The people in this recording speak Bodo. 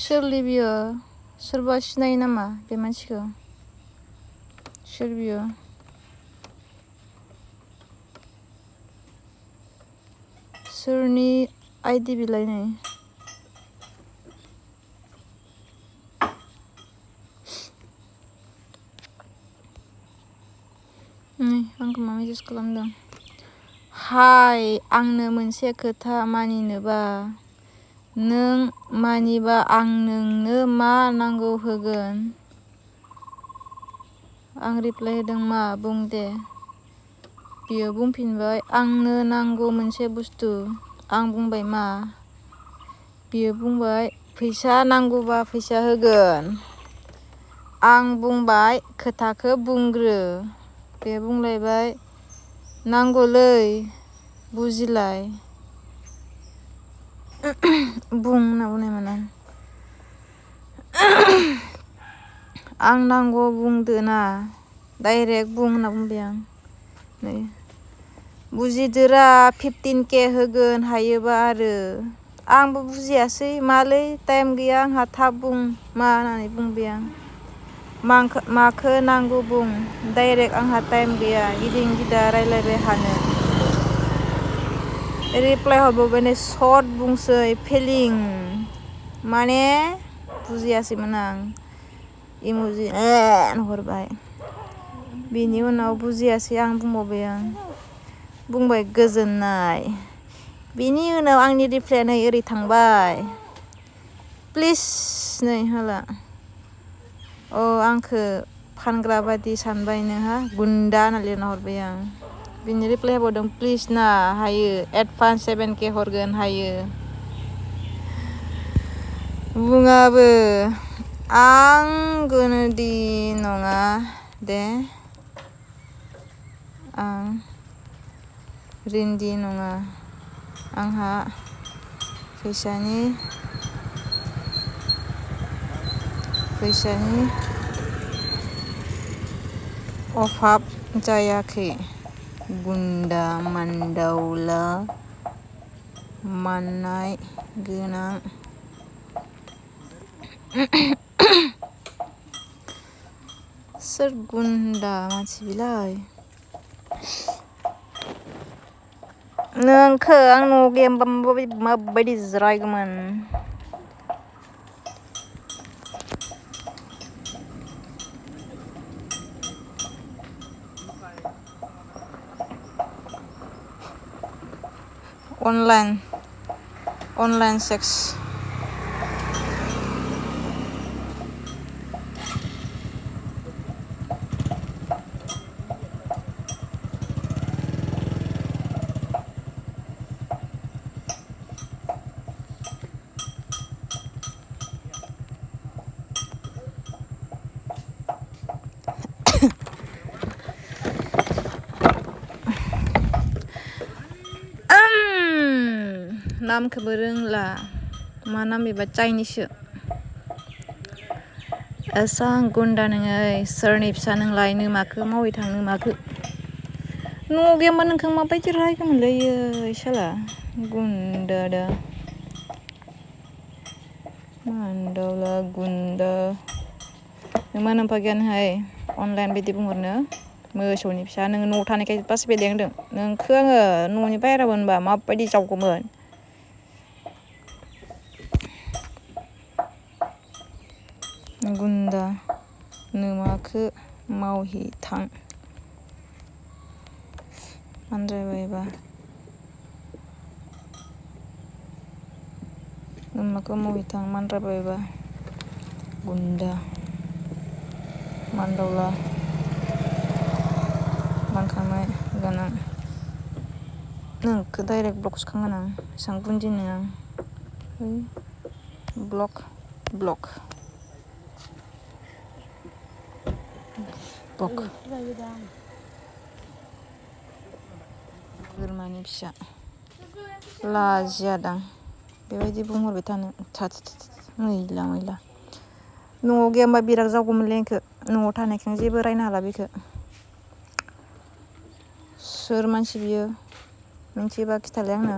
सोरलै बियो सोरबा सिनायो नामा बे मानसिखौ सोर बियो सोरनि आइडि बिलाइ नै आंखौ मा मेसेज खालामदों हाय आंनो मोनसे खोथा मानिनोबा नों मानिबा आं नोंनो मा नांगौ होगोन आं रिप्लाय होदों मा बुं दे बियो बुंफिनबाय आंनो नांगौ मोनसे बुस्थु आं बुंबाय मा बियो बुंबाय फैसा नांगौबा फैसा होगोन आं बुंबाय खोथाखौ बुंग्रो बे बुंलायबाय नांगौलै बुजिलाय बुं होनना बुंनायमोन आं नांगौ बुंदो ना डाइरेक्ट बुं होनना बुंबाय आं नै बुजिदोरा 15K होगोन हायोबा आरो आंबो बुजियासै मालै टाइम गैया आंहा थाब बुं मा होननानै बुंबाय आं माखो नांगौ बुं डाइरेक्ट आंहा टाइम गैया गिदिं गिदा रायलायबाय हानो रिप्लाय हरबावबाय सर्ट बुंसै फिलिं माने बुजियासैमोन आं इम'जि हरबाय बिनि उनाव बुजियासै आं बुंबाय गोजोननाय बिनि उनाव आंनि रिप्लाया नै ओरै थांबाय प्लिज नै हाला आंखो फानग्रा बादि सानबाय नोंहा गुन्दा होनना लिरना हरबाय आं बिनि रिप्लाय होबावदों प्लिज ना हायो एडभान्स 7K हरगोन हायो बुङाबो आं गोनोदि नङा दे आं रिन्दि नङा आंहा फैसानि अभाब जायाखै गुन्दा मान्दावला माननाय गोनां सोर गुन्दा मानसि बिलाय नोंखौ आं न'आव गैयामोनबा माबायदि जिरायगौमोन अनलाइन सेक्स नामखौबो रोंला मा नाम बेबा चाइनिससो एसां गुन्दा नोङो सोरनि फिसा नोंलाय माखो मावै थांनो माखो न'आव गैयामोनबा नोंखौ माबायदि रायगौमोनलै साला गुन्दा दा मान्दावला गुन्दा नों मा नाम्फा गैयानोहाय अनलाइन बिदि बुंहरनो मोसौनि फिसा नोङो न'आव थानायखाय बासिबाय दे होनदों नोंखौ आङो न'नि बाहेरायाव मोनबा माबायदि जावगौमोन गुन्दा नोमाखो मावहैथां आनद्रायबायबा नोमाखो मावहैथां मानद्रायबायबा गुन्दा मान्दावला मानखांनाय गोनां नोंखौ डाइरेक्ट ब्लकसो खालामगोन आं एसेबां बुन्दिनो आं ब्लक बोरमानि फिसा लाजियादां बेबायदि बुंहरबाय थानो मैला न'आव गैयामोनबा बिराग जागौमोनलै आंखौ न'आव थानायखायनो जेबो रायनो हाला बेखौ सोर मानसि बियो मिन्थियोबा खिथालाय आंनो